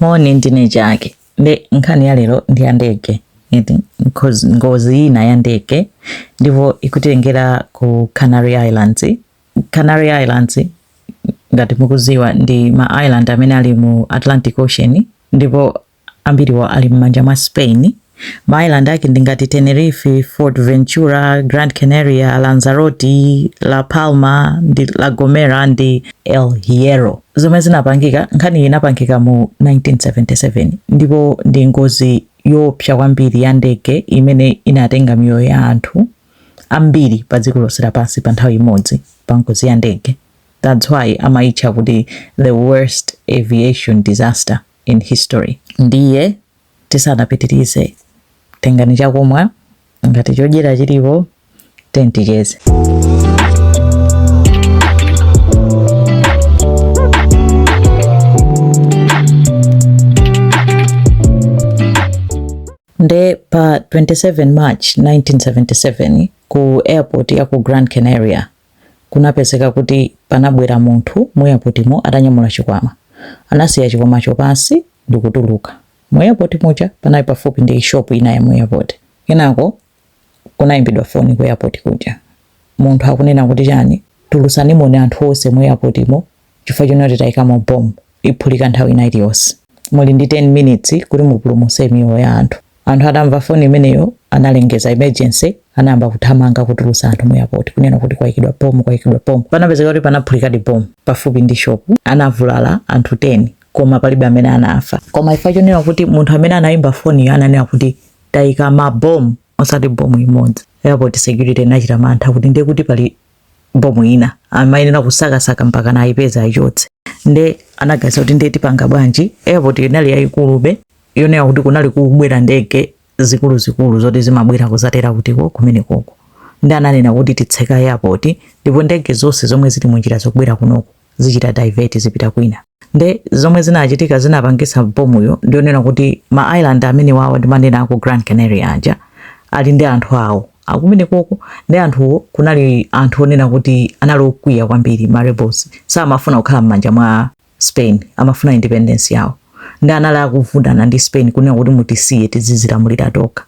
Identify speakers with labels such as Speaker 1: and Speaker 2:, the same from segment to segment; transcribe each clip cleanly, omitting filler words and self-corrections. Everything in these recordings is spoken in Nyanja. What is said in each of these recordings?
Speaker 1: Moni, ndine Jaki. Nde nkhani ya lero ndi ya ndege eti, ngozi ina ya ndege ndipo ikutitengera ku Canary Islands. Canary Islands, ngati mukuziwa, ndi ma island amene ali mu Atlantic Ocean ndipo ambiriwa ali m'manja mwa Spain. Ma island ake ndi ngati Tenerife, Fuerteventura, Gran Canaria, Lanzarote, La Palma ndi La Gomera ndi El Hierro. Zomwe zinapangika, nkhani iyi inapangika mu 1977 ndipo ndi ngozi yoopsa kwambiri ya ndege imene inatenga miyoyo ya anthu ambiri pa dziko lonse lapansi pa nthawi imodzi pa ngozi ya ndege. That's why amayitcha kuti the worst aviation disaster in history. Ndiye tisanapitirize, tengani chakumwa, ngati chodyera chilipo, ticheze. Nde pa 27 March 1977 ku airport ya ku Gran Canaria kunapezeka kuti panabwera munthu mu airportmo atanyamula chikwama. Anasiya chikwamacho pansi ndikutuluka mu airport muja. Panali pafupi ndi shop ina ya mu airport. Kenako kunayimbidwa foni ku airport kuja, munthu akunena kuti chani, "Tulusanimoni anthu onse mu airportmo chifukwa chonoti tayikamo bomb, iphulika nthawi ina iliyonse. Muli ndi 10 minutes kuti mupulumutse miyoyo ya anthu." Anthu atamva foni imeneyo analengeza emergency, anayamba kuthamanga kutulutsa anthu mu airport, kunena kuti kwayikidwa bomu, kwayikidwa bomu. Panapezeka kuti panaphulikadi bomu pafupi ndi shop, anavulala anthu 10 koma palibe amene anafa. Koma chifukwa chonena kuti munthu amene anayimba foniyo ananena kuti tayika mabomu osati bomu imodzi, airport security inachita mantha kuti ndiye kuti pali bomu ina, amayenera kusakasaka mpaka nayipeza ayichotse. Nde anaganiza kuti ndiye tipanga bwanji? Airport inali yayikulube yonena kuti kunali kubwera ndege zikuluzikulu zoti zimabwera kuzatera kutiko kumenekoko. Ndi ananena kuti titseka airport ndipo ndege zonse zomwe zili munjira zokubwera kunoko zichita divert, zipita kwina. Nde zomwe zinachitika zinapangisa bomuyo ndionena kuti ma island amene wawo ndimanena aku Grand Canaria aja ali ndi anthu awo akumenekoko. Ndi anthuwo kunali anthu onena kuti anali okwiya kwambiri, ma rebels, samafuna kukhala m'manja mwa Spain, amafuna independence yawo. Ndi anali akuvundana ndi Spain kunena kuti mutisiye tizizilamulira tokha.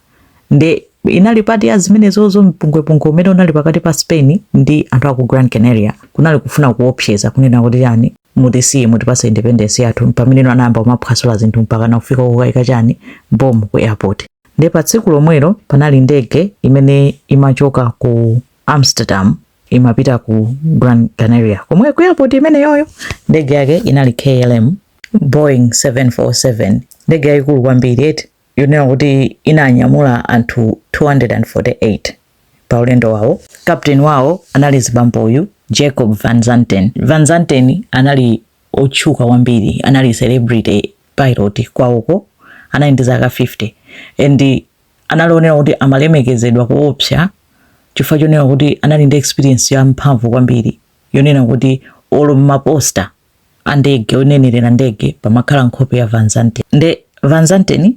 Speaker 1: Ndi inali part ya zimenezozo, mpungwepungwe umene unali pakati pa Spain ndi anthu aku Grand Canaria. Kunali kufuna kuopseza kunena kuti chani, mutisiye, mutipase independence yathu. Pamene anayamba kumaphwasula zinthu mpaka nakufika kukayika chani, bomu ku airport. Ndi pa tsiku lomwelo panali ndege imene imachoka ku Amsterdam imapita ku Gran Canaria komwe ku airport imeneyoyo. Ndege yake inali KLM Boeing 747, ndege yayikulu kwambiri eti, yonena kuti inanyamula anthu 248 pa ulendo wawo. Captain wawo anali zibamboyu Jacob van Zanten. Van Zanten anali otchuka kwambiri, anali celebrity pilot kwawoko. Anali ndi zaka 50 and anali onena kuti amalemekezedwa kuopsa chifukwa chonena kuti anali ndi experience ya mphamvu kwambiri, yonena kuti olo mma poster a ndege onenerera ndege pamakhala nkhope ya Van Zanten. Nde Van Zanten,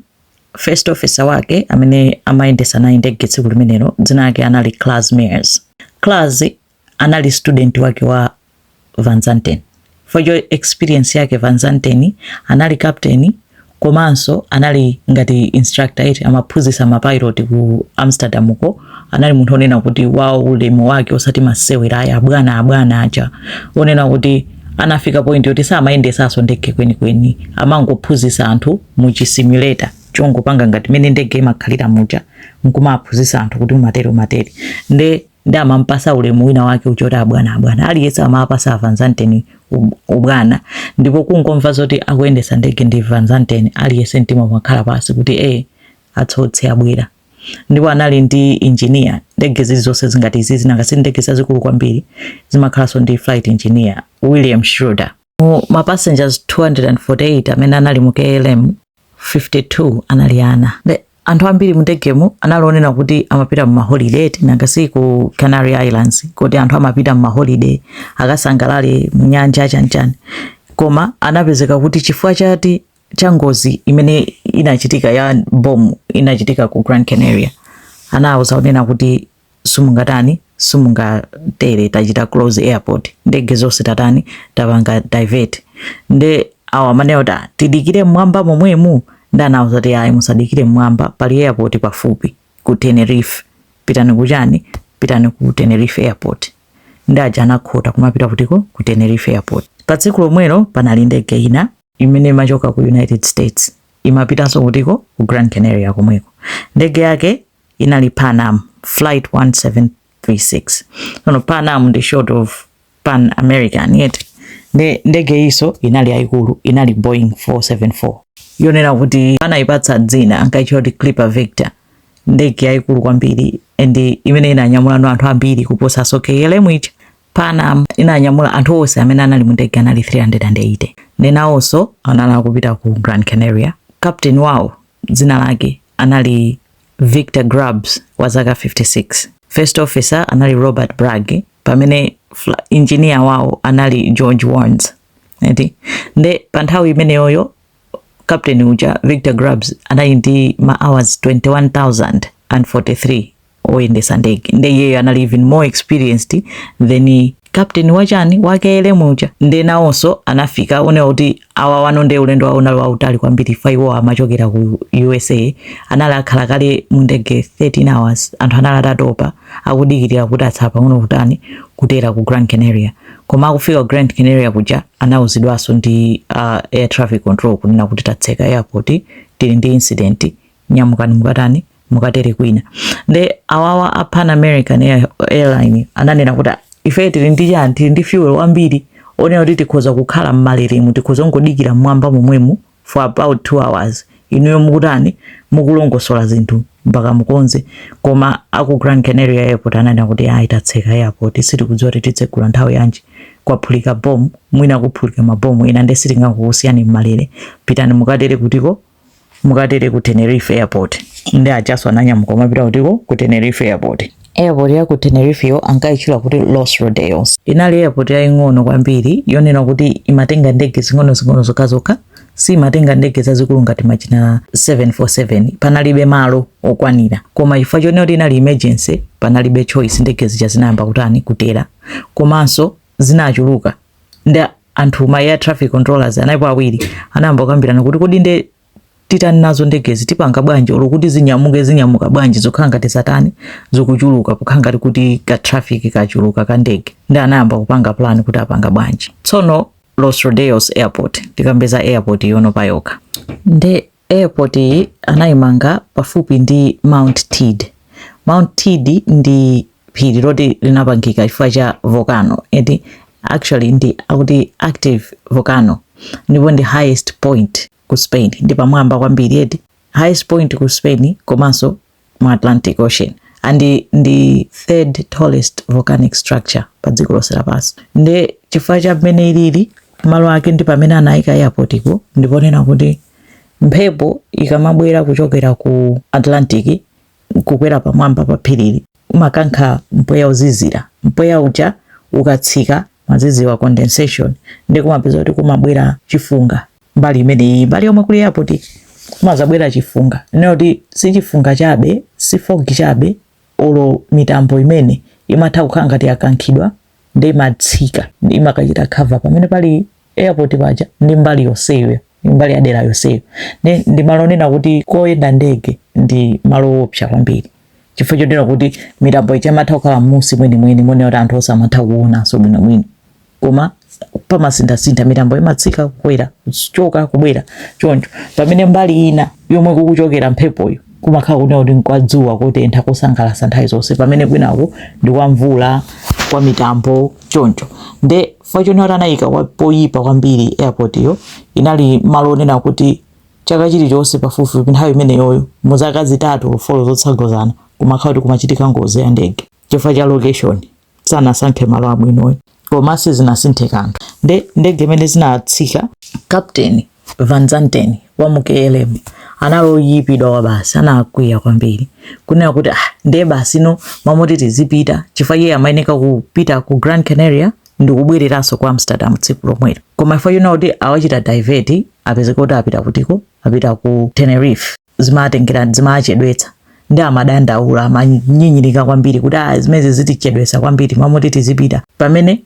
Speaker 1: first officer wake amene amayendesa naye ndege tsiku limenelo, dzina lake anali Klaas Meers. Klaas anali student wake wa Van Zanten. For your experience yake, Van Zanten anali captain komanso anali ngati instructor eti, amaphunzitsa mapilot ku Amsterdam uko. Anali munthu onena kuti wawo ulemu wake osati masewera aya, abwana abwana aja onena kuti anafika point yoti samayendesanso ndege kwenikweni, amangophunzitsa anthu mu chisimulator chongopanga ngati mene ndege imakhalira muja, nkumaphunzitsa anthu kuti umatere, umatere. Nde amampasa ulemu wina wake uchoti abwana abwana, aliyense amapasa Van Zanten ubwana. Ndipo kungomva zoti akuyendesa ndege ndi Van Zanten, aliyense mtima umakhala pasi kuti atsotse abwera. Ndipo anali ndi engineer. Ndege zilizonse zingati izizi, nanga si ndege zazikulu kwambiri, zimakhalanso ndi flight engineer William Schroeder. Mu ma passengers 248 amene anali mu KLM, 52 anali ana. Anthu ambiri mu ndegemu anali onena kuti amapita mu maholiday, nanga si ku Canary Islands kuti anthu amapita mu maholiday akasangalale mu nyanja chanchani. Koma anapezeka kuti chifukwa chati cha ngozi imene inachitika ya bomu inachitika ku Grand Canaria, anawuza kunena kuti simungatani, simungatere, tachita close airport, ndege zonse tatani, tapanga divert. Nde Awa amanena kuti, "Ah, tidikire mmwamba momwemu?" Ndi anawuza kuti, "Ayi, musadikire mmwamba, pali airport pafupi ku Tenerife. Pitani kuchani? Pitani ku Tenerife airport." Ndi aja anakhota kumapita kutiko? Ku Tenerife airport. Pa tsiku lomwelo panali ndege ina imene imachoka ku United States, imapitanso kutiko? Ku Gran Canaria komweko. Ndege yake inali Pan Am flight 1736. Sono Pan Am ndi short of Pan American yet. Ndege iso inali yayikulu, inali Boeing 474, yonena kuti anayipatsa dzina, ankayitcha kuti Clipper Victor. Ndege yayikulu kwambiri and imene inanyamulano anthu ambiri kuposanso KLM ija. Pan Am inanyamula anthu onse amene anali mu ndege anali 380. Nenawonso anali akupita ku Gran Canaria. Captain wawo dzina lake anali Victor Grubbs wa zaka 56. First officer anali Robert Bragg, pamene engineer wawo anali George Warnes, eti? Nde pa nthawi imeneyoyo captain uja Victor Grubbs anali ndi ma hours 21,043 oyendesa ndege. Nde iyeyo anali even more experienced than captain wachani, wa KLM uja. Nde nawonso anafika onewa kuti awa wano nde ulendo wawo unali wautali kwambiri fa iwo amachokera ku USA. Anali akhala kale mu ndege 13 hours. Anthu anali atatopa, akudikirira kuti atsala pang'ono kutani? Kutera ku Grand Canaria. Koma akufika ku Grand Canaria kuja anawuzidwanso ndi air traffic control kunena kuti, "Tatseka airport, tili ndi incident, nyamukani mukatani? Mukatere kwina." Nde awawa a Pan American Airline ananena kuti, "Ife tili ndi chani? Tili ndi fuel wambiri onena kuti tikhoza kukhala mmalerimu, tikhoza kungodikira mmwamba momwemu for about 2 hours. Inuyo mukutani? Mukulongosola zinthu mpaka mukonze." Koma aku Grand Canaria airport ananena kuti, "Ayi, tatseka airport, sitikudziwa kuti titsegula nthawi yanji. Kwaphulika bomu, mwina kuphulika mabomu ina, nde sitingangokusiyani mmalere. Pitani mukatere kutiko? Mukatere ku Tenerife airport." Ndi ajaso ananyamuka kumapita kutiko? Ku Tenerife airport. Airport ya ku Tenerife yo ankayitchula kuti Los Rodeos. Inali airport yaying'ono kwambiri yonena kuti imatenga ndege zing'ono-zing'ono zokhazokha, simatenga ndege zazikulu ngati machina 747. Panalibe malo okwanira, koma chifukwa chonena kuti inali emergency, panalibe choice. Ndege zija zinayamba kutani? Kutera. Komanso zinachuluka. Ndi anthu ma air traffic controllers analipo awiri, anayamba kukambirana kuti, "Kodi nde titani nazo ndegezi? Tipanga bwanji? Olo kuti zinyamuke, zinyamuka bwanji? Zokhala ngati zatani? Zikuchuluka, kukhala ngati kuti ka traffic kachuluka ka ndege." Ndi anayamba kupanga plan kuti apanga bwanji. Tsono Los Rodeos airport, tikambeza airport yono payokha. Nde airport iyi anayimanga pafupi ndi Mount Teide. Mount Teide ndi phiri loti linapangika chifukwa cha volcano eti. Actually ndi akuti active volcano, ndipo ndi highest point ku Spain, ndi pamwamba kwambiri eti, highest point ku Spain komanso mu Atlantic Ocean, and ndi third tallest volcanic structure pa dziko lonse lapansi. Ndi chifukwa cha mmene ilili malo ake ndi pamene anayika airport iko, ndiponena kuti mphepo ikamabwera kuchokera ku Atlantic kukwera pamwamba pa phirili, umakankha mpweya uzizira. Mpweya uja ukatsika, maziziwa condensation, ndi kumapeza kuti kumabwera chifunga mbali imeneyi, mbali yomwe kuli airport kumazabwera chifunga. Neno kuti si chifunga chabe, si fog chabe, olo mitambo imene imatha kukhala ngati yakankhidwa ndi imatsika, imakachita cover pamene pali airport paja ndi mbali yonseyo, mbali ya dera yonseyo. Ndi malo onena kuti koyenda ndege ndi malo owopsa kwambiri, chifukwa chotera kuti mitambo ija imatha kukhala m'munsi mwenimweni monena kuti anthu osamatha kuonanso bwinobwino. Koma pamasinthasintha, mitambo imatsika, kukwera, kuchoka, kubwera choncho, pamene mbali ina yomwe kukuchokera mphepoyo kumakhala kunena kuti nkwadzuwa, kotentha, kosangalatsa nthawi zonse, pamene kwinaku ndi kwa mvula, kwa mitambo choncho. Nde fachona kuti anayika poyipa kwambiri airport iyo, inali malo onena kuti chaka chilichonse pafupifupi nthawi imeneyoyo, mu zaka 3, 4 zotsagozana, kumakhala kuti kumachitika ngozi ya ndege chifukwa cha location. Sanasankhe malo abwinoyo, koma sizinasinthe kanthu. Nde ndege imene zinatsika, Captain Van Zanten wa mu KLM anali oyipidwa wa basi, anakwiya kwambiri kunena kuti, "Ah, ndiye basi no mamoti tizipita," chifukwa iye amayeneka kupita ku Grand Canaria ndi kubwereranso ku Amsterdam tsiku lomwelo. Koma chifukwa chonena kuti awachita divert, apezeka kuti apita kutiko? Apita ku Tenerife. Zimatengera, zimachedwetsa. Ndi amadandaula, amanyinyirika kwambiri kuti, "Ah, zimene zitichedwetsa kwambiri, mamoti tizipita." Pamene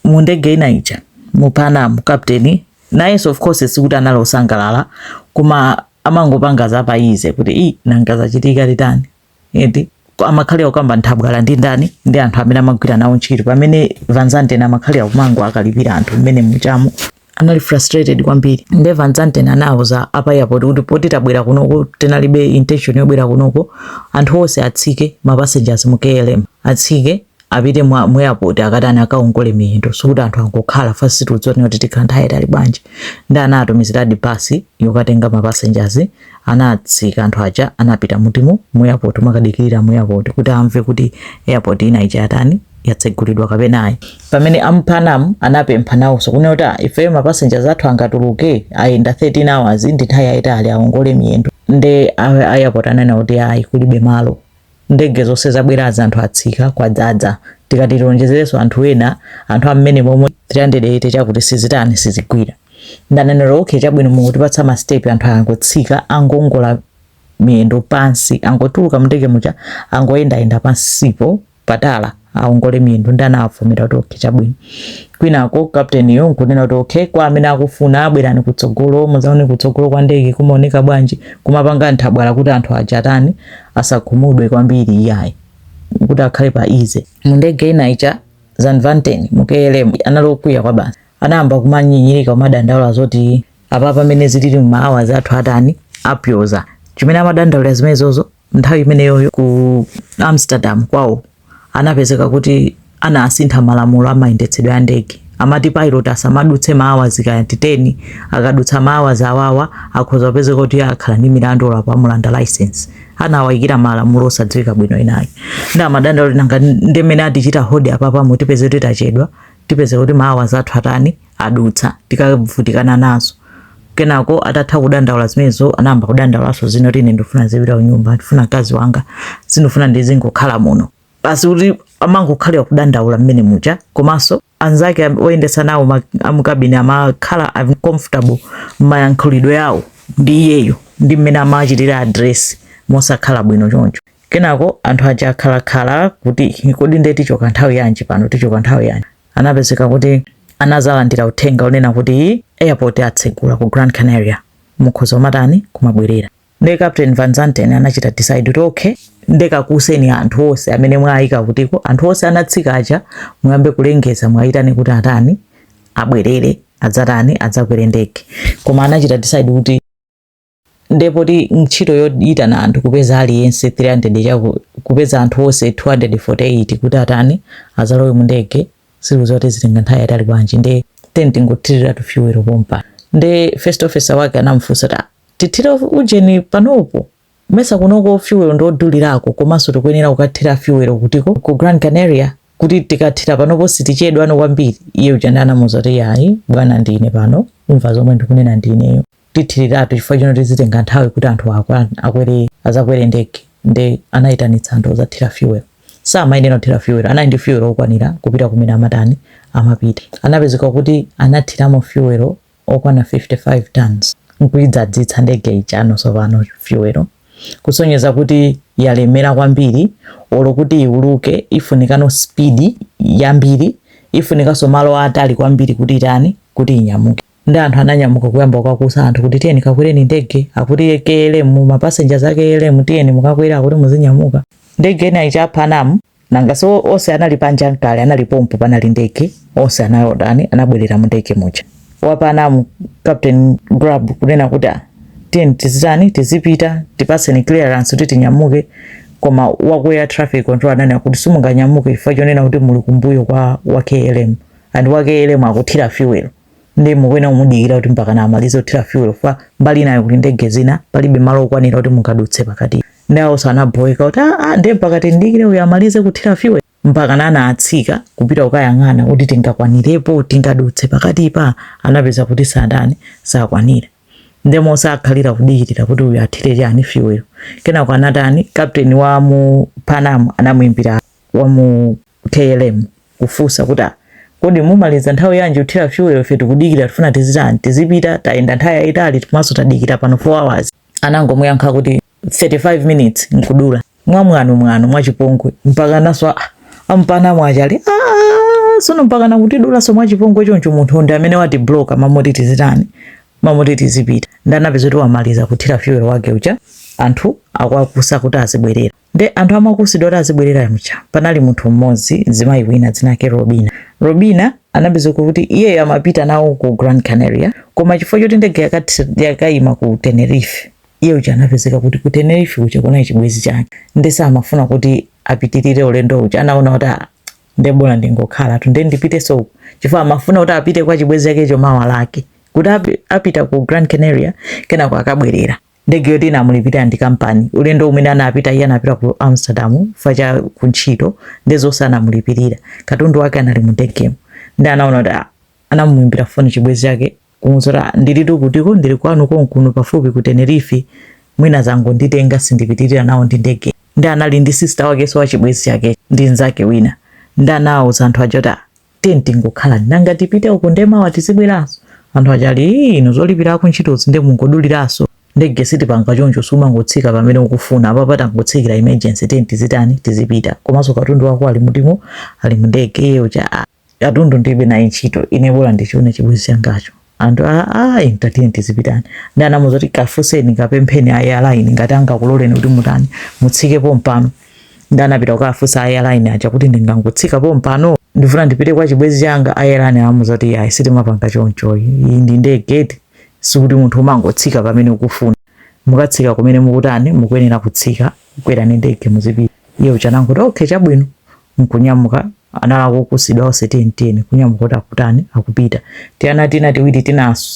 Speaker 1: mu ndege ina ija, mu Pan Am, captain Nayenso of course sikuti anali osangalala, koma amangopanga za easy kuti i nanga zachitika litani eti. Amakhalira kukamba nthabwala ndi ndani? Ndi anthu amene amagwira nawo ntchito, pamene Van Zanten amakhalira kumango akalipira anthu mmene muchamo. Anali frustrated kwambiri. Nde Van Zanten anawuza apa airport kuti poti tabwera kunoko, tinalibe intention yobwera kunoko, anthu onse atsike, ma passengers mu KLM atsike apite mu airport akatani, akaongole miyendo, sikuti anthu angokhala fasi, situdziwa kuti tikhala nthawi yayitali bwanji. Ndi anatumiziradi basi yokatenga ma passengers. Anatsika anthu aja, anapita mutimu mu airport, makadikirira mu airport kuti amve kuti airport ina ija yatani, yatsegulidwa kapena ayi. Pamene a Pan Am anapempha nawonso kunena kuti, "Ah, ifeyo ma passengers athu angatuluke? Ayenda 13 hours, ndi nthawi yayitali, aongole miyendo." Nde a airport anena kuti ayi, kulibe malo, ndege zonse zabwerazi anthu atsika, kwadzadza, tikati tilonjezerenso anthu ena, anthu amene momwe 380 chakuti sizitani, sizigwira. Ndanenera, "Okay, chabwino, mukutipatsa ma step, anthu angotsika, angongola miyendo pansi, angotuluka mndege muja, angoyendayenda pansipo patala, aongole miyendo." Ndi anavomera kuti okay, chabwino. Kwinako captain yo nkunena kuti okay, kwa amene akufuna abwerani kutsogolo, muzaone kutsogolo kwa ndege kumaoneka bwanji, kumapanga nthabwala kuti anthu aja atani, asakhumudwe kwambiri iyayi, kuti akhale pa easy. Mu ndege ina ija, Van Zanten mu KLM anali okwiya kwa basi. Anayamba kumanyinyirika, kumadandaula zoti apa pamene zilili ma hours athu atani, apyoza. Chimene amadandaulira zimenezozo, nthawi imeneyoyo ku Amsterdam kwawo anapezeka kuti anasintha malamulo amayendetsedwe a ndege. Amati pilot asamadutse ma hours kaya 10, akadutsa ma hours awawa akhoza kupezeka kuti akhala ndi milandu olapo amulanda license. Anawayikira malamulo osadziwika bwino inayi. Ndi amadandaula kuti nanga ndemene atichita hold apapa, mutipeze kuti tachedwa, tipeze kuti ma hours athu atani, adutsa, tikavutikana nazo. Kenako atatha kudandaula zimenezo, anayamba kudandaulanso zino kuti ine ndifuna zipita kunyumba, ndifuna mkazi wanga, sindifuna ndizingokhala muno basi, kuti amangokhalira kudandaula mmene muja. Komanso anzake oyendetsa nawo amu cabin amakhala uncomfortable m'mayankhulidwe awo ndi iyeyo ndi mmene amachitira address mosakhala bwino choncho. Kenako anthu aja akhalakhala kuti kodi nde tichoka nthawi yanji pano, tichoka nthawi yanji? Anapezeka kuti anazalandira uthenga unena kuti airport atsegula ku Grand Canaria, mukhoza kumatani, kumabwerera. Nde Captain Van Zanten anachita decide kuti okay, ndekakuseni anthu onse amene mwayika kutiko, anthu onse anatsika aja muyambe kulengeza, mwayitane kuti atani, abwerere, adzatani, adzakwere ndege. Koma anachita decide kuti ndepoti ntchito yoyitana anthu, kupeza aliyense 300 chaku, kupeza anthu onse 248 kuti atani, azalowe mu ndege, sikuziwa kuti zitenga nthawi yatali bwanji, nde teni tingothiriratu fuel pompa. Nde first officer wake anamufunsa kuti, "Ah, tithire ujeni panopo? Mesa kunoko fuel ndodulirako, komanso tikuyenera kukathira fuel kutiko, ku Grand Canaria, kuti tikathira panopo sitichedwa ano kwambiri?" Iye uja ndi anamuwuza kuti, "Yayi bwana, ndine pano, umva zomwe ndikunena ndineyo, tithiriratu chifukwa chino tizitenga nthawi kuti anthu akwere, azakwere ndege." Nde anayitanitsa anthu ozathira fuel. Samayenera kuthira fuel, anali ndi fuel okwanira kupita kumene amatani, amapita. Anapezeka kuti anathiramo fuel okwana 55 tons, nkuyidzadzitsa ndege ijano tsopano fuel, kusonyeza kuti yalemera kwambiri. Olo kuti iuluke ifunikano speed yambiri, ifunikanso malo atali kwambiri kuti itani, kuti inyamuke. Ndi anthu ananyamuka kuyamba kukakusa anthu kuti tiyeni kakwereni ndege, akuti KLM, ma passengers a KLM, tiyeni mukakwera, akuti muzinyamuka. Ndege ina ija Pan Am, nanga so onse anali panja mkale, anali pompo panali ndege, onse anayodani, anabwerera mu ndege muja. Wa Pan Am Captain Grubb kunena kuti, "Ah, tiyeni tizitani, tizipita, tipatseni clearance kuti tinyamuke." Koma waku air traffic control ananena kuti simunganyamuke chifukwa chonena kuti muli kumbuyo kwa wa KLM, and wa KLM akuthira fuel, ndi mukuyenera kumudikira kuti mpaka na amalize kuthira fuel, fa mbali inayo kuli ndege zina, palibe malo okwanira kuti mungadutse pakati. Ndi awonso anaboyeka kuti ah, ah, ndiye mpaka tindikire uyu amalize kuthira fuel. Mpaka nana atsika kupita kukayang'ana kuti tingakwanirepo, tingadutse pakatipa. Anapeza kuti sadani, sakwanira. Ndemo sakhalira kudikirira kuti uyu athire chani, fuel. Kenako anatani? Captain wa mu Pan Am anamuimbira wa mu KLM kufunsa kuti, "Ah, kodi mumaliza nthawi yanji kuthira fuel? Ife tikudikira, tifuna tizitani, tizipita, tayenda nthawi yayitali, komanso tadikira pano 4 hours." Anangomuyankha kuti 35 minutes, nkudula mwamwano mwano mwachipongwe. Mpaka naso a mu Pan Am achali, "Ah, Sono mpakana kutidulanso mwachipongwe choncho, munthu ndi amene watibloka mamoti tizitani, mamoti tizipita. Ndi anapeza kuti wamaliza kuthira fuel wake uja, anthu akuwakusa kuti azibwerera. Nde anthu amakusidwa kuti azibwerera muja panali munthu mmodzi, mzimayi wina dzina lake Robina. Robina anapeza kuti iyeyo amapita nawo ku Grand Canaria, koma chifukwa choti ndege yakayima ku Tenerife, iye uja anapezeka kuti ku Tenerife kuja kunali chibwenzi chake, nde samafuna kuti apitirire ulendo uja. Anaona kuti, "Ah, nde bola ndingokhala tu, nde ndipitenso uku," chifukwa amafuna kuti apite kwa chibwenzi chakecho mawa lake, kuti apita ku Grand Canaria, kenako akabwerera. Ndege yoti inamulipirira ndi kampani. Ulendo umene anapita iye, anapita ku Amsterdam fa cha kuntchito, ndi zonse anamulipirira. Katundu wake anali mu ndegemo. Ndi anaona kuti, ah, anamuimbira foni chibwenzi chake kumuwuza kuti, "Ah, ndilitu kutiko, ndili kwanu konkuno pafupi ku Tenerife, mwina zangonditenga, sindipitirira nawo ndi ndege." Ndi anali ndi sister wakenso wa chibwenzi chake ndi mnzake wina. Ndi anawuza anthu aja kuti, "Ah, tiye tingokhala, nanga tipite uku, nde mawa tizibweranso." Anthu aja ali, "Ii, inu zolipirako ntchitozi nde mungoduliranso ndege, sitipanga choncho, sumangotsika pamene ukufuna. Apa tangotsikira emergency, tiye tizitani, tizipita. Komanso katundu wako ali mutimo, ali mu ndege." Iye uja, "Ah, katundu ndilibe naye ntchito ine, bola ndichione chibwenzi changacho." Anthu, "Ah, inu tatiye tizipitani." Ndi anamuwuza kuti, "Kafunseni, kapempheni a airline ngati angakuloleni kuti mutani, mutsike pompano." Ndi anapita kukafunsa a airline aja kuti, "Ndingangotsika pompano? Ndifuna ndipite kwa chibwenzi changa." A airline amuwuza kuti, "Ayi, sitimapanga choncho, iyi ndi ndege, sikuti munthu umangotsika pamene ukufuna. Mukatsika kumene mukutani, mukuyenera kutsika, kwerani ndege muzipita." Iye uja anangoti, "Okay, chabwino," nkunyamuka. Anali akukusidwa onse, "Tiyeni, tiyeni," kunyamuka kuti akutani, akupita. Tiana tina tiwiri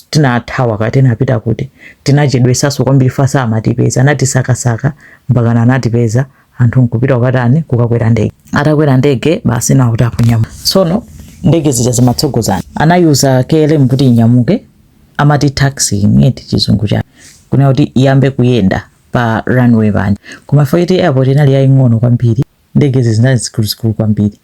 Speaker 1: tinathawa ka, tinapita kuti tinachedwesanso kwambiri, fasa amatipeza, anatisakasaka mpakana anatipeza. Anthu nkupita kukatani, kukakwera ndege. Atakwera ndege basi, nawo kuti akunyamuka. Tsono ndege zija zimatsogozana. Anayuza KLM kuti inyamuke, amati taxiing eti chizungu chake, kunena kuti iyambe kuyenda pa runway panja. Koma for airport inali yaying'ono kwambiri, ndege zinali zikuluzikulu kwambiri,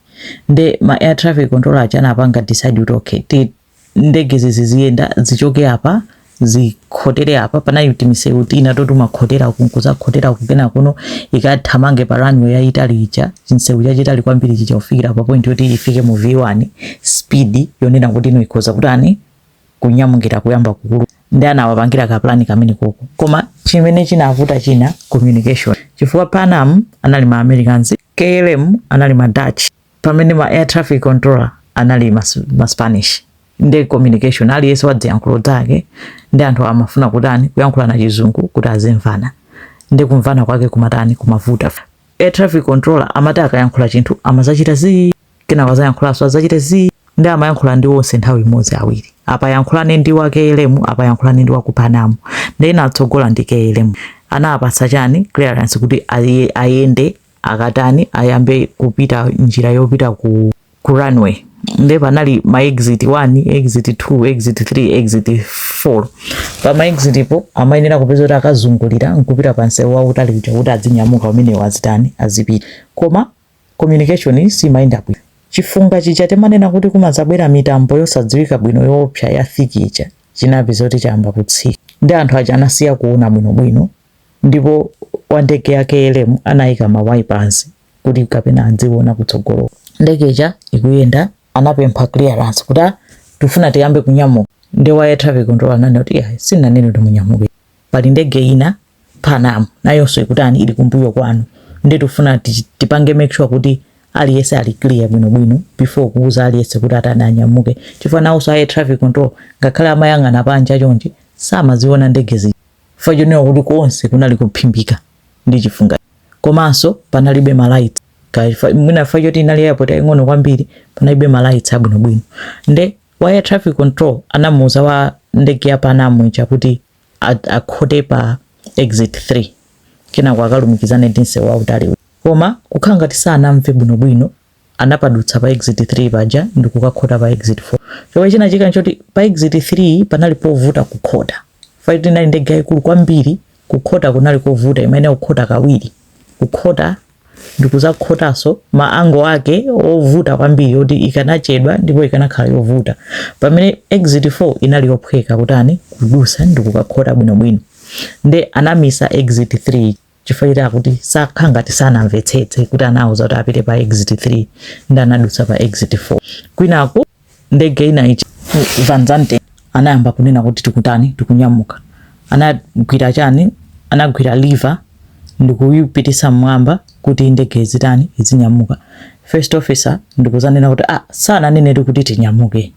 Speaker 1: nde ma air traffic controller aja anapanga decide kuti, okay, ndege ziziyenda, zichoke apa, zikhotere apa. Panali timisewu tina toti umakhotera kunkuzakhotera kukena kuno, ikathamange pa runway yayitali ija, chinsewu chachitali kwambiri chija, kufikira pa point yoti ifike mu V1 speed yonena kuti ino ikhoza kutani, kunyamukira, kuyamba kukulu. Ndi anawapangira ka plan kamene koko. Koma chimene chinavuta china, communication, chifukwa Pan Am anali ma Americans, KLM anali ma Dutch, pamene ma air traffic controller anali ma Spanish. Ndi communication, aliyense wa ziyankhulo zake, ndi anthu amafuna kutani, kuyankhula na chizungu kuti azimvana, ndi kumvana kwake kumatani, kumavuta. Air traffic controller amati akayankhula chinthu amazachita zi, kenako azayankhulanso, azachita zi, ndi amayankhula ndi onse nthawi imodzi awiri. Apa yankhulane ndi wa KLM, apa yankhulane ndi wa ku Pan Am. Ndi ena atsogola ndi KLM, anapatsa chani, clearance kuti ayende, akatani, ayambe kupita njira yopita ku runway. Nde panali ma exit 1, exit 2, exit 3, exit 4. Pa ma exit po amayenera kupeza kuti akazungulira nkupita pa msewu wautali uja kuti azinyamuka umenewo, azitani, azipita. Koma communication simayenda bwino. Chifunga chija timanena kuti kumadzabwera mitambo yosadziwika bwino, yoopsa, ya thick ija, chinapeza kuti chayamba kutsika, ndi anthu aja anasiya kuona bwinobwino. Ndipo wa ndege ya KLM anayika ma wipers kuti kapena adziona kutsogolo. Ndege ija ikuyenda, anapempha clearance kuti, "Ah, tifuna tiyambe kunyamuka." Ndi wa air traffic control ananena kuti, "Yeah, sinanene kuti munyamuke. Pali ndege ina, Pan Am, nayonso ikutani, ili kumbuyo kwanu, ndi tifuna tipange make sure kuti aliyense ali clear bwinobwino before kuuza aliyense kuti atani, anyamuke," chifukwa nawonso air traffic control ngakhale amayang'ana panja chonchi, samaziona ndege zija, chifukwa chonena kuti konse kunali kuphimbika ndi chifunga, komanso panalibe ma lights. Mwina chifukwa choti inali airport yaying'ono kwambiri, panalibe ma lights abwinobwino. Nde wa air traffic control anamuuza wa ndege ya Pan Am ija kuti akhote pa exit 3, kenako akalumikizane ndi msewu wautali. Koma kukhala ngati sanamve bwinobwino, anapadutsa pa exit 3 paja ndi kukakhota pa exit 4. Chomwe chinachitika nchoti pa exit 3 panali povuta kukhota, fact inali ndege yayikulu kwambiri, kukhota kunali kovuta, imayenera kukhota kawiri, kukhota ndikuzakhotanso, ma angle ake ovuta kwambiri yoti ikanachedwa ndipo ikanakhala yovuta, pamene exit 4 inali yophweka kutani, kudusa ndikukakhota bwinobwino. Nde anamisa exit 3. Chifukwa choti akuti sakhala ngati sanamvetsetse kuti anawuza kuti apite pa exit 3 ndi anadutsa pa exit 4. Kwinaku ndege ina ija, Van Zanten anayamba kunena kuti tikutani, tikunyamuka. Anagwira chani? Anagwira lever ndikuyipitisa mmwamba kuti ndege izitani, izinyamuka. First officer ndikuzanena kuti, "Ah, sananeneri kuti tinyamuke."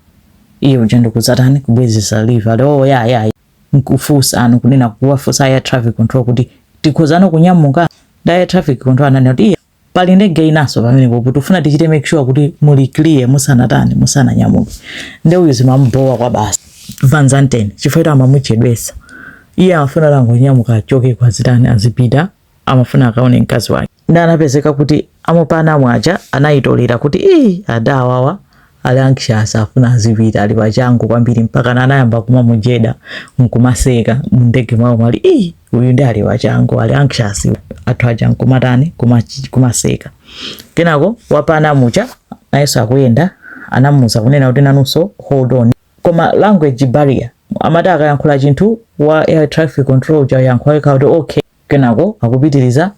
Speaker 1: Iye uja ndikuzatani? Kubwezesa lever. Ali, "Oh, yeah." Nkufunsa anu kunena, kuwafunsa air traffic control kuti tikhozano kunyamuka. Ndi air traffic control ananena kuti iye pali ndege inanso pamenepo, kuti ufuna tichite make sure kuti muli clear musanatani, musananyamuke. Nde uyu zimamubowa kwa basi Van Zanten, chifukwa kuti amamuchedwesa. Iye amafuna langonyamuka achoke kwazitani, azipita, amafuna akaone mkazi wake. Ndi anapezeka kuti amu Pan Am aja anayitolera kuti ii, adawawa ali anxious, afuna azipita, ali pachangu kwambiri, mpaka anayamba kumamujeda nkumaseka mundege mwawo. Mwali ii, uyu ndi ali pachangu, ali anxious. Athu aja nkumatani? Kumaseka. Kenako wa Pan Am uja nayenso akuyenda, anamuza kunena kuti nanunso hold on, koma language barrier. Amati akayankhula chinthu, wa air traffic control uja yankhula kuti okay, kenako akupitiriza,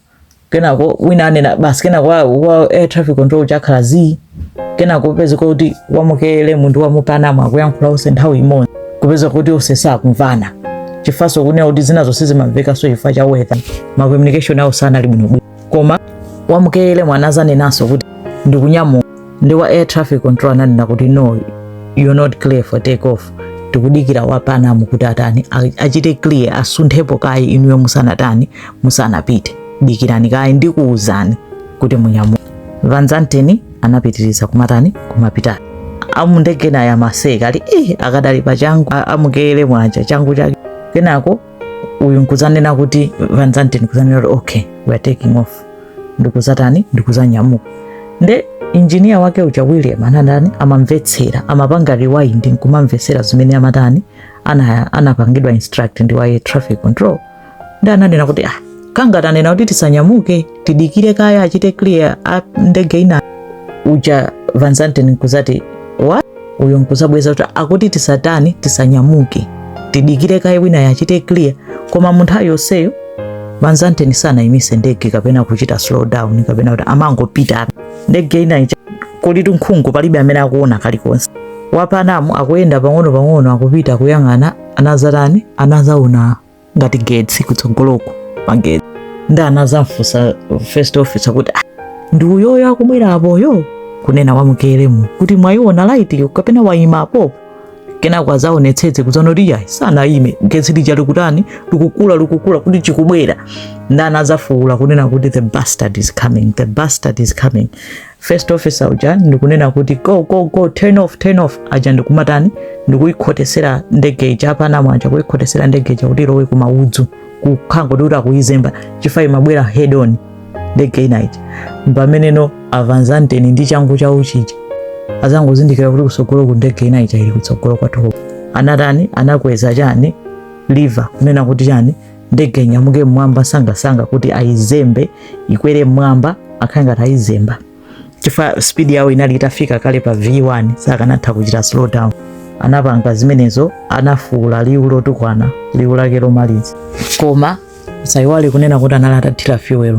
Speaker 1: kenako wina anena basi, kenako wa air traffic control uja akhala z, kenako kupeza kuti wamu KLM ndi wamu Pan Am akuyankhula onse nthawi imodzi, kupeza kuti onse sakumvana, chifukwa kunena kuti zina zonse zimamvekanso chifukwa cha weather, ma communication awo sanali bwinobwino. Koma wamu KLM anazanenanso kuti ndikunyamuka, ndi wa air traffic control ananena kuti, "No, you're not clear for take off. Tikudikira wa Pan Am kuti atani, achite clear, asunthepo kayi inuyo musanatani, musanapite. Dikirani kayi, ndikuwuzani kuti munyamuke." Van Zanten anapitiriza kumatani, kumapita. Amundege naye amaseka, ali, "Eh, akadali pachangu." Amu KLM aja changu chake. Kenako uyu nkuzanena kuti, Van Zanten kuzanena kuti, "Okay, we are taking off." Ndikuzatani? Ndikuzanyamuka. Nde injiniya wake uja William anandani, amamvetsera, amapanga rewind nkumamvetsera zimene amatani, anapangidwa instruct ndi wa air traffic control. Ndi ananena kuti, "Ah, kangati anena kuti tisanyamuke, tidikire kaya achite clear a ndege ina." Uja Van Zanten nkuzati, "What?" Uyu nkuzabweza kuti akuti tisatani, tisanyamuke, tidikire kaye wina yachite clear. Koma munthu yonseyo Van Zanten sanayimise ndege kapena kuchita slow down kapena kuti amangopita. Ndege ina ija kulitu nkhungu, palibe amene akuona kalikonse. Wa Pan Am akuyenda pang'ono pang'ono, akupita kuyang'ana, anazatani? Anazaona ngati getsi kutsogoloko, magetsi. Ndi anazamfunsa first officer kuti, "Ah, ndi uyoyo akubwera apoyo?" Kunena wamu KLM kuti, "Mwayiona light yo kapena wayima apopo?" Kenako azaonetsetse kuzaona kuti yayi, sanayime, getsi lija likutani, likukula, likukula, kuti chikubwera. Ndi anazafuwula kunena kuti, "The bastard is coming, the bastard is coming." First officer uja ndikunena kuti, "Go, go, go, turn off, turn off." Aja ndikumatani? Ndikuyikhotesera ndege ija, a Pan Am aja kuyikhotesera ndege ija kuti ilowe kumaudzu, kukhala kuti akuyizemba, chifukwa imabwera head on ndege ina ija. Pameneno a Van Zanten ndi changu chawo chija azangozindikira kuti kutsogolo ku ndege ina ija ili kutsogolo kwathu. Anatani? Anakweza chani? Lever, kunena kuti chani? Ndege inyamuke mmwamba sangasanga, kuti ayizembe, ikwere mmwamba, akhale ngati ayizemba, chifukwa speed yawo inali itafika kale pa V1, sakanatha kuchita slow down. Anapanga zimenezo, anafuula liwu lotukwana, liwu lake lomaliza. Koma sayiwale kunena kuti anali atathira fuel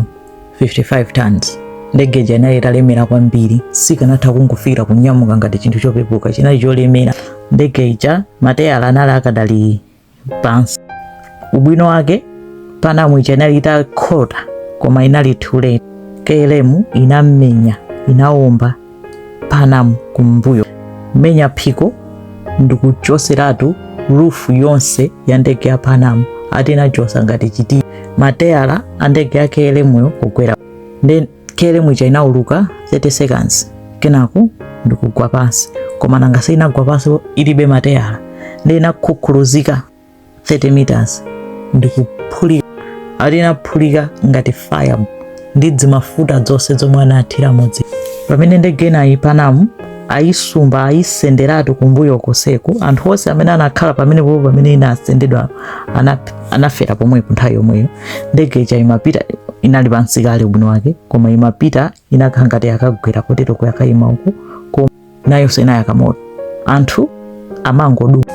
Speaker 1: 55 tons. Ndege ija inali italemera kwambiri, sikanatha kungofikira kunyamuka ngati chinthu chopepuka, chinali cholemera. Ndege ija mateyala anali akadali pansi. Ubwino wake Pan Am ija inali itakhota, koma inali too late. KLM inamenya, inawomba Pan Am kumbuyo, menya phiko ndikuchoseratu roof yonse ya ndege ya Pan Am. Ati inachosa ngati chiti mateyala a ndege ya KLM yo kugwera. Ndi KLM ija inauluka 30 seconds, kenako ndikugwa pansi. Koma nanga inagwa pansi ilibe mateyala, ndi inakhukhuluzika 30 meters ndikuphulika. Ati inaphulika ngati fire ndi dzimafuta zonse zomwe anathira modzi. Pamene ndege inayi Pan Am ayisumba, ayisenderatu kumbuyo koseku. Anthu onse amene anakhala pamenepo pamene inasendedwa anafera pomwepo nthawi yomweyo. Ndege ija imapita, inali pansi kale ubwino wake, koma imapita, inakhala ngati yakagwera kotero kuyakayima uku, koma nayonso inayaka moto, anthu amangoduka.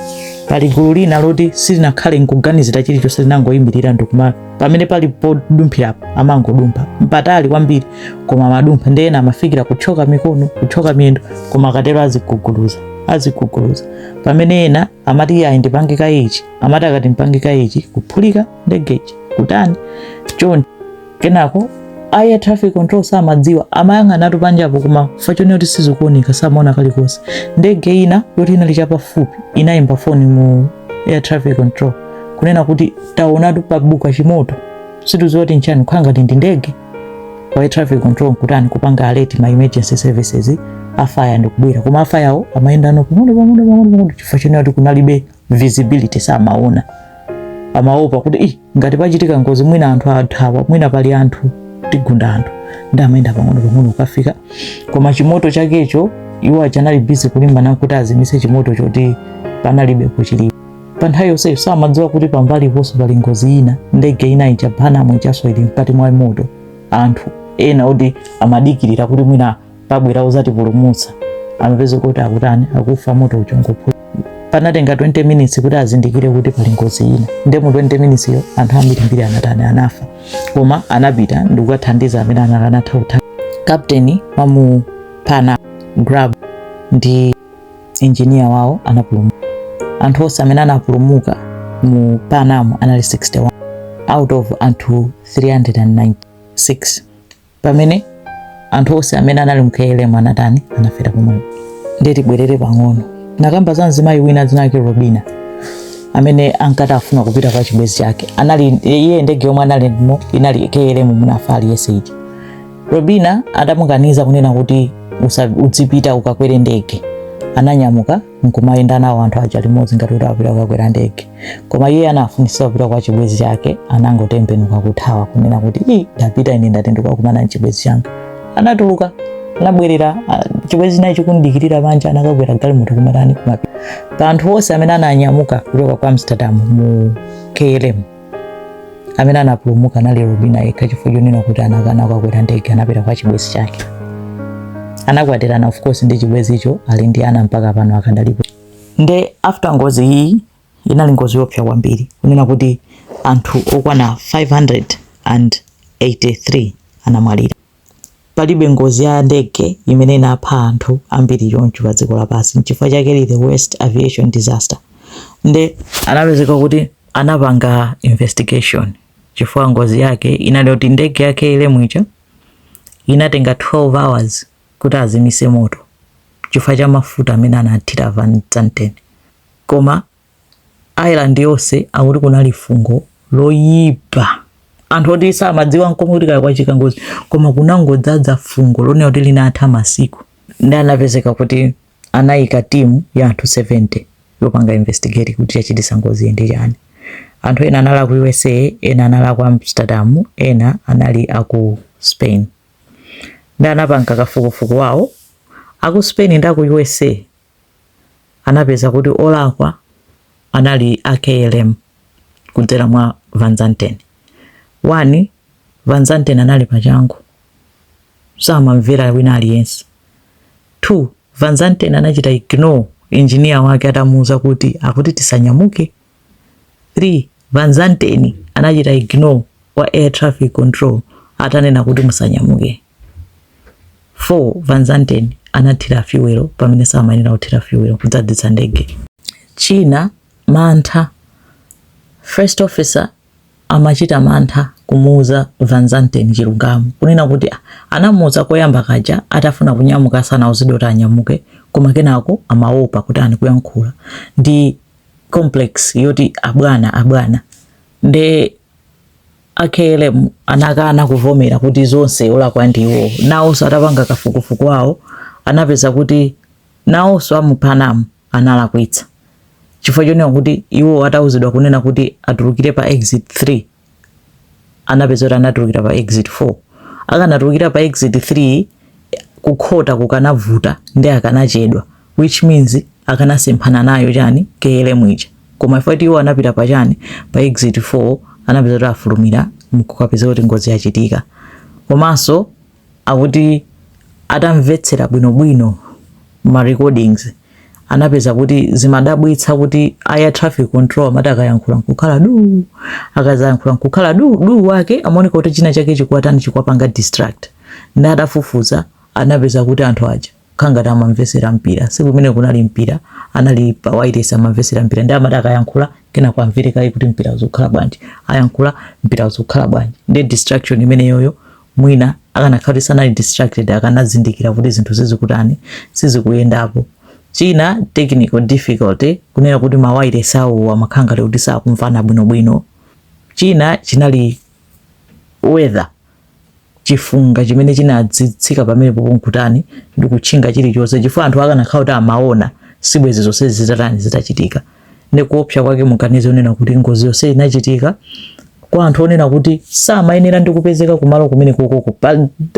Speaker 1: Pali gulu lina loti silinakhale nkuganizira chilichonse, linangoyimirira ndikuma pamene pali podumphirapo amangodumpha mpatali kwambiri, koma amadumpha. Ndi ena amafikira kuthyoka mikono, kuthyoka miyendo, koma akatero aziguguluza, aziguguluza. Pamene ena amati, "Ayi, ndipange kayichi." Amati akati mpange kayichi, kuphulika ndege ija, kutani chonde. Kenako air traffic control samadziwa, amayang'anatu panjapo, koma chifukwa kuti sizikuoneka samaona kalikonse. Ndege ina yoti inali chapafupi inayimba foni mu air traffic control kunena kuti, "Taonatu pabuka chimoto, situdziwa kuti nchani, kukhala ngati ndi ndege." Kwa air traffic control nkutani? Kupanga alert ma emergency services a fire ndikubwera. Koma a fire awo amayendano pang'ono pang'ono pang'ono pang'ono chifukwa chonena kuti kunalibe visibility, samaona. Amaopa kuti, "Ih, ngati pachitika ngozi, mwina anthu athawa, mwina pali anthu, tigunda anthu." Ndi amayenda pang'ono pang'ono kukafika. Koma chimoto chakecho, iwo aja anali busy kulimbana kuti azimise chimoto choti panalibe kuchilipo. Pa nthawi yonseyo samadziwa kuti pambaliponso pali ngozi ina, ndege ina ija, Pan Am ijaso, ili mkati mwa moto. Anthu ena oti amadikirira kuti mwina pabwera uzatipulumutsa amapeza kuti akutani? Akufa. Moto uchongophula. Panatenga 20 minutes kuti azindikire kuti pali ngozi ina. Nde mu 20 minutes yo anthu ambirimbiri anatani? Anafa. Koma anapita ndikukathandiza amene anakanatha kutha. Captain wa mu Pan Am, Grubb, ndi engineer wawo anapulumuka. Anthu onse amene anapulumuka mu Pan Am anali 61 out of anthu 396, pamene anthu onse amene anali mu KLM anatani? Anafera pomwepo. Ndiye tibwerere pang'ono. Nakamba za mzimayi wina dzina lake Robina amene ankati afuna kupita kwa chibwenzi chake. Anali iye, ndege yomwe analimo inali KLM, munafa aliyense ija. Robina atamukaniza kunena kuti udzipita ukakwere ndege, ananyamuka nkumayenda nawo anthu aja limodzi ngati kuti apita kukakwera ndege. Koma iye anafunitsitsa kupita kwa chibwenzi chake, anangotembenuka kuthawa kunena kuti, "Ii, ndapita ine, ndati ndikukakumana ndi chibwenzi changa." Anatuluka, anabwerera, chibwenzi chinayi chikundikirira panja, anakakwera galimoto kumatani? Kumapita. Pa anthu onse amene ananyamuka kuchoka ku Amsterdam mu KLM, amene anapulumuka anali Robina yekha, chifukwa chonena kuti anakana kukakwera ndege, anapita kwa chibwenzi chake. Anakwatirana, of course, ndi chibwenzicho, ali ndi ana mpaka pano akadalipo. Nde after ngozi iyi, inali ngozi yoopsa kwambiri kunena kuti anthu okwana 583 anamwalira. Palibe ngozi ya ndege imene inapha anthu ambiri choncho pa dziko lapansi, nchifukwa chake ili the worst aviation disaster. Nde anapezeka kuti anapanga investigation, chifukwa ngozi yake inali kuti ndege ya KLM ija inatenga 12 hours kuti azimise moto chifukwa cha mafuta amene anathira Van Zanten. Koma island yonse akuti kunali fungo loyipa, anthu oti samadziwa nkomwe kuti kaya kwachitika ngozi, koma kunangodzaza fungo lonena kuti linatha masiku. Ndi anapezeka kuti anayika timu ya anthu 70 yopanga investigate kuti chachitisa ngozi ndi chani. Anthu ena anali aku USA, ena anali aku Amsterdam, ena anali aku Spain. Ndi anapanga kafukufuku wawo. Aku Spain ndi aku USA anapeza kuti olakwa anali a KLM kudzera mwa Van Zanten. One, Van Zanten anali pachangu, samamvera wina aliyense. Two, Van Zanten anachita ignore engineer wake atamuuza kuti akuti tisanyamuke. Three, Van Zanten anachita ignore wa air traffic control atanena kuti musanyamuke. Four, Van Zanten anathira fuel pamene samayenera kuthira fuel, kudzadzitsa ndege. China, mantha. First officer amachita mantha kumuuza Van Zanten chilungamo, kunena kuti, ah, anamuuza koyamba kaja atafuna kunyamuka asanauzidwe kuti anyamuke, koma kenako amaopa kuti ani kuyankhula ndi complex yoti abwana abwana. Nde a KLM anakana kuvomera kuti zonse olakwa ndiwo. Nawonso atapanga kafukufuku awo anapeza kuti nawonso amu Pan Am analakwitsa, chifukwa chonena kuti iwo atauzidwa kunena kuti atulukire pa exit 3, anapeza kuti anatulukira pa exit 4. Akanatulukira pa exit 3, kukhota kukanavuta ndi akanachedwa, which means akanasemphana nayo chani? KLM ija. Koma ifati iwo anapita pa chani? Pa exit 4, anapeza kuti afulumira, kukapeza kuti ngozi yachitika. Komanso akuti atamvetsera bwinobwino ma recordings, Anapeza kuti zimadabwitsa kuti air traffic control amati akayankhula nkukhala du, akazayankhula nkukhala du du wake, amaoneka kuti china chake chikuwatani, chikuwapanga distract. Ndi adafufuza, anapeza kuti anthu aja khangati amamvesera mpira. Siku imene kunali mpira, anali pa wireless amamvesera mpira. Ndi amati akayankhula, kenako amvere kayi kuti mpira uzikhala bwanji, ayankhula, mpira uzikhala bwanji. Ndi distraction imeneyoyo, mwina akanakhala kuti sanali distracted, akanazindikira kuti zinthu sizikutani, sizikuyendapo. China, technical difficulty, kunena kuti ma wireless awo amakhala ngati kuti sakumvana bwinobwino. China chinali weather, chifunga chimene chinadzitsika pamenepo nkutani, ndi kutchinga chilichonse, chifukwa anthu akanakhala kuti amaona, sibwezi zonse zitatani, zitachitika. Ndi kuopsa kwake, muganize onena kuti ngozi yonse inachitika kwa anthu onena kuti samayenera ndi kupezeka kumalo kumene kokoko.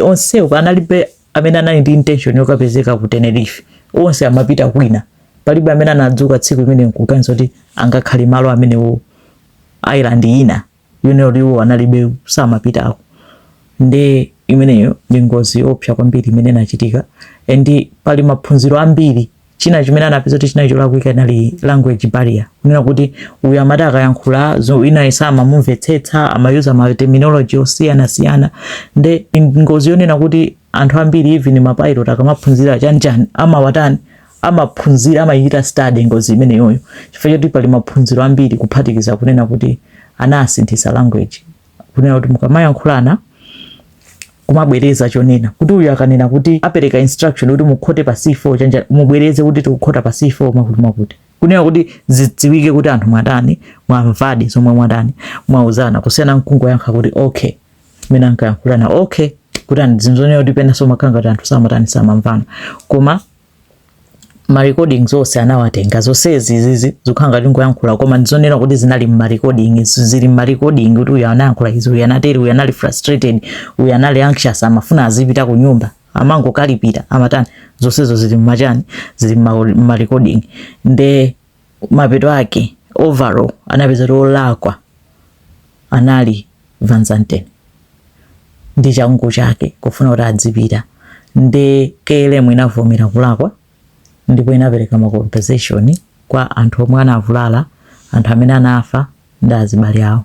Speaker 1: Onsewo panalibe amene anali ndi intention yokapezeka ku Tenerife. Onse amapita kwina. Palibe amene anadzuka tsiku imene nkuganiza kuti angakhale malo amenewo, island ina yonena kuti iwo analibe, samapitako. Ndi imeneyo ndi ngozi yoopsa kwambiri imene inachitika, and pali maphunziro ambiri. China chimene anapeza kuti chinali cholakwika inali language barrier, kunena kuti uyu amati akayankhula ina samamumvetsetsa, amayuza ma terminology osiyanasiyana. Ndi ngozi yonena kuti anthu ambiri, even mapilot, akamaphunzira chanichani, amawatani, amaphunzira, amayita study ngozi imeneyoyo, chifukwa choti pali maphunziro ambiri, kuphatikiza kunena kuti anasinthisa language, kunena kuti mukamayankhulana kumabwereza chonena, kuti uyu akanena kuti apereka instruction kuti mukhote pa C4 chanja, mubwereze kuti tikukhota pa C4 makuti makuti, kunena kuti zidziwike kuti anthu mwatani, mwamvadi zomwe mwatani, mwauzana, kusiyana mkungoyankha kuti okay, mene ankayankhulana okay, kuti zinzonera kuti penanso makhala ngati anthu samatani, samamvana. Koma ma recordings onse anawatenga. Zonsezi zizi zikukhala ngati ngoyankhula, koma ndizonena kuti zinali mma recording, zili mma recording, kuti uyu anayankhula izi, uyu anatere, uyu anali frustrated, uyu anali anxious, amafuna azipita ku nyumba, amangokalipira, amatani, zonsezo zili mmachani, zili mma recording. Nde mapeto ake, overall, anapeza kuti olakwa anali Van Zanten ndi changu chake kufuna kuti adzipita. Ndi KLM inavomera kulakwa ndipo inapereka ma compensation kwa anthu omwe anavulala, anthu amene anafa ndi azibale awo.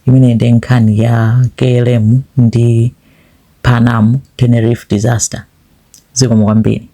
Speaker 1: Imene ndi nkhani ya KLM ndi Pan Am Tenerife disaster. Zikomo kwambiri.